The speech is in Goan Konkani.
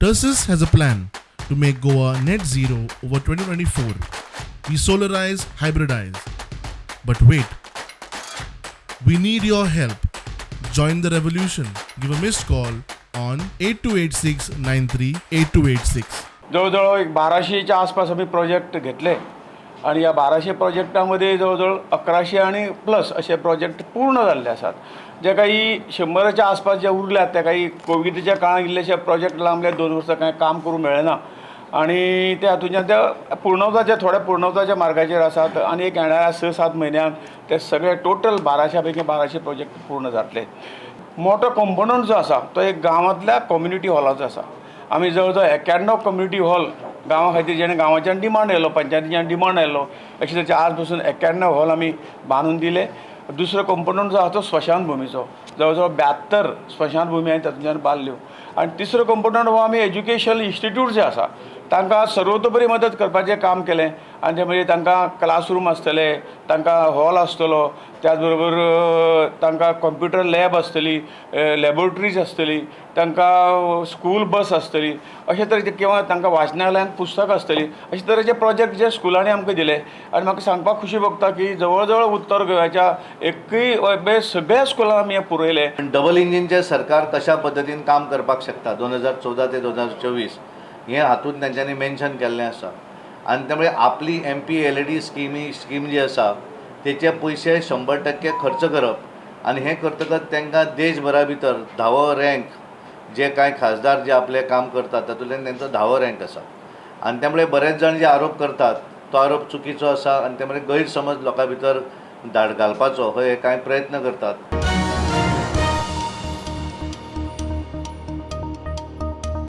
Tersus has a plan to make Goa net zero over 2024. We solarize, hybridize. But wait, we need your help. Join the revolution. Give a missed call on 8286 938286. जवळजवळ एक 1200च्या आसपास आम्ही प्रोजेक्ट घेतले आणि ह्या 1200 प्रोजेक्टामध्ये जवळजवळ 1100 आणि प्लस असे प्रोजेक्ट पूर्ण जाल्ले आसात. जे काही 100च्या आसपास जे उरल्यात ते काही कोविडच्या काळात इल्लेशे प्रोजेक्ट लांबले, 2 वर्सां कांय काम करूंक मेळ्ळें ना आणि ते हातूंतल्यान ते पुर्णवताच्या, थोड्या पुर्णवताच्या मार्गाचेर आसात आनी एक येणाऱ्या 6-7 म्हयन्याक ते सगळे टोटल 1200 पैकी 1200 प्रोजेक्ट पूर्ण जातले. मोठो कंपोनंट जो आसा तो एक गांवांतल्या कम्युनिटी हॉलाचो आसा. आमी जवळ जवळ 91 कम्युनिटी हॉल गांवा खातीर, जेणे गांवाच्यान डिमांड आयलो, पंचायतीच्यान डिमांड आयलो, अशे तरेचे आज पासून 91 हॉल आमी बांदून दिले. दुसरो कंपोनंट जो आसा तो स्मशानभुमीचो. जवळ जवळ 72 स्मशानभुमी आमी तातूंतल्यान बांदल्यो. आनी तिसरो कंपोनंट हो आमी एज्युकेशन इन्स्टिट्यूट जे आसा तांकां सर्वतोपरी मदत करपाचें काम केलें. आनी ते म्हणजे तांकां क्लासरूम आसतले, तांकां हॉल आसतलो, त्याच बरोबर तांकां कंप्युटर लॅब आसतली, लॅबोरेटरीज आसतली, तांकां स्कूल बस आसतली, अशे तरेचे किंवा तांकां वाचनालयांत पुस्तकां आसतली, अशे तरेचे प्रोजेक्ट जे स्कुलांनी आमकां दिले. आनी म्हाका सांगपाक खुशी भोगता की जवळ जवळ उत्तर गोंयाच्या एकूय सगळ्या स्कुलांक आमी हें पुरयलें. डबल इंजिनचें सरकार कशा पद्दतीन काम करपाक शकता 2014 ते 2024 हें हातूंत तेंच्यांनी मेन्शन केल्लें आसा. आनी त्यामुळे आपली एमपी एलएडी स्कीम जी आसा तेचे पयशे 100% खर्च करप आनी हें करतकच तांकां देशभरा भितर धावो रँक, जे कांय खासदार जे आपलें काम करतात तातूंतल्यान तेंचो धावो रँक आसा. आनी त्यामुळे बरेच जाण जे आरोप करतात तो आरोप चुकीचो आसा आनी त्यामुळे गैरसमज लोकां भितर धाड घालपाचो हो हे कांय प्रयत्न करतात.